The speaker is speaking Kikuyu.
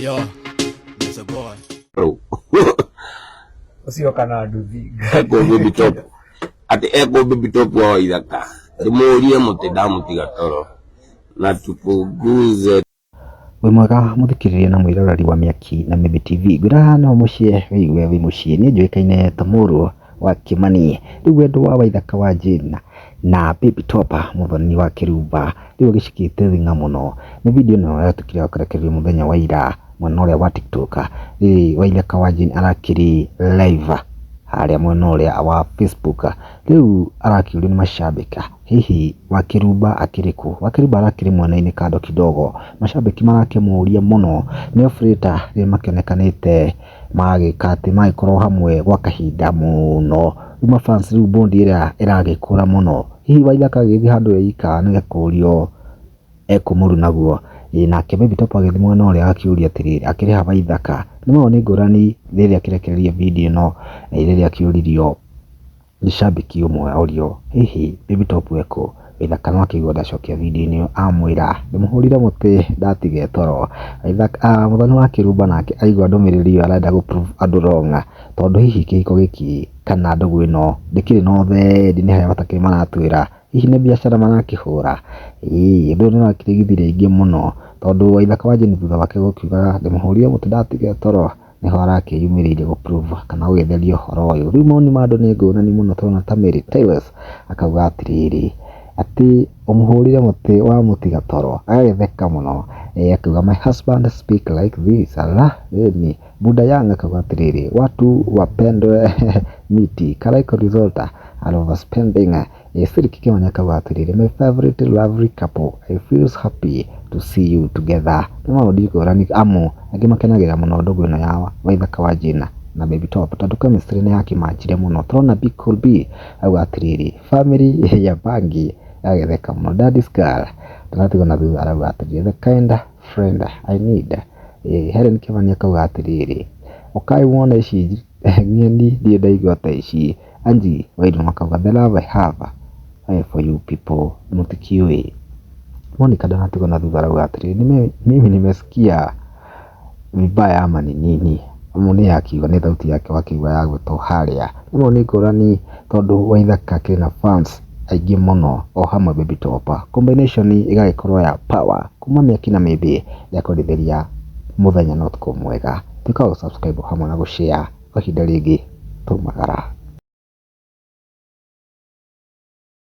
Yo, Mr. Boy. Ũcio kana nduthi. Ekwo Baby Top, atĩ ekwo Baby Top wa Waithaka, ndĩmũrie mũtĩ ndamũtiga toro na tupunguze. Wĩ mwega mũthikĩrĩria na mwĩroreri wa Mĩaki na Mĩmbi TV. Ngwĩra no mũciĩ wĩigue wĩ mũciĩ. Niĩ njũĩkaine ta mũrũ wa Kĩmani. Rĩu wendo wa Waithaka wa Jane na Baby Top mũthoni wa Kĩrumba rĩu ũgĩcikĩte thing'a mũno. Nĩ video ĩno yatuĩkire ya kũrekererio mũthenya wa ira mwena ũrĩa wa TikTok. Rĩrĩ Waithaka wa Jane arakĩrĩ live harĩa mwena ũrĩa wa Facebook. Rĩu arakĩũrio nĩ macambĩki hihi Wakĩrumba akĩrĩ kũ? Wakĩrumba arakĩrĩ mwena-inĩ kando kidogo. Macambĩki marakĩmũria mũno nĩ off late rĩrĩa makĩonekanĩte magĩka atĩ magĩkorwo hamwe gwa kahinda mũno. Rĩu ma fans rĩu bond ĩrĩa ĩragĩkũra mũno. Hihi Waithaka agĩthiĩ handũ e ika nĩ ekũrio ekũmũru naguo. Ĩĩ nake Baby Top agĩthiĩ mwena ũrĩa akĩũria atĩrĩrĩ, akĩrĩ ha Waithaka? Nĩ ma nĩ ngũrani rĩrĩa akĩrekereria video ĩno rĩrĩa akĩũririo nĩ cambĩki ũmwe orio hihi Baby Top ekũ? Waithaka no akĩigua ndacokia video-inĩ ĩyo amwĩra ndĩmũhũrire mũtĩ ndatige toro. Waithaka, Mũthoni wa Kĩrumba nake aigua ndũmĩrĩri ĩyo arenda gũ prove andũ wrong tondũ hihi kĩhiko gĩkĩ kana ndũgũ ĩno ndĩkĩrĩ na ũthendi nĩ harĩa matakĩrĩ maratwĩra hihi nĩ biacara marakĩhũra? Ĩĩ ũndũ ũyũ nĩ ũrakĩrigithirie aingĩ mũno tondũ Waithaka wa Jane thutha wake gũkiuga ndĩmũhũrire mũtĩ ndatige toro nĩho arakĩyumĩrĩirie gũ prove kana gũgĩtheria ũhoro ũyũ. Rĩu mawoni ma andũ nĩ ngũrani mũno tũrona ta Mary Tyrus akauga atĩrĩrĩ, atĩ ũmũhũrire mũtĩ wamũtiga toro, agagĩtheka mũno akiuga my husband speak like this ala ĩni. Buda Young akauga atĩrĩrĩ, watu wapendwe miti Karaiko Resort are overspending. Siriki Kĩmani akauga atĩrĩrĩ, my favorite lovely couple, I feels happy to see you together. Nĩ maũndũ ngũrani amu angĩ makenagĩrĩra mũno ndũgũ ĩno ya Waithaka wa Jane na Baby Top tondũ chemistry nĩ yakĩmanjire mũno. Tũrona Big Cool B auga atĩrĩrĩ, family ya Bangi agagĩtheka mũno. Daddy's girl ndanatigwo na thutha arauga atĩrĩrĩ, the kind friend I need. Helen Kĩmani akauga atĩrĩrĩ, ũkai muone ici ng'eni ndirĩ ndaigua ta ici. Angie Wairimu akauga the love I have for you people mũtikĩũĩ. Monica ndanatigwo na thutha arauga atĩrĩrĩ, mimi nimesikia vibaya ama ni nini? Amu nĩ akiuga nĩ thauti yake wakĩigua ya gwĩtwo harĩa. Rĩmwe nĩ ngũrani tondũ Waithaka akĩrĩ na fans aingĩ mũno o hamwe Baby Top. Combination ĩgagĩkorwo ya power kuma Mĩaki na Mĩmbi ya kwendithĩria mũthenya na ũtukũ mwega. Tuĩka wa gũ subscribe hamwe na gũ share kwa ihinda rĩngĩ twaumagara.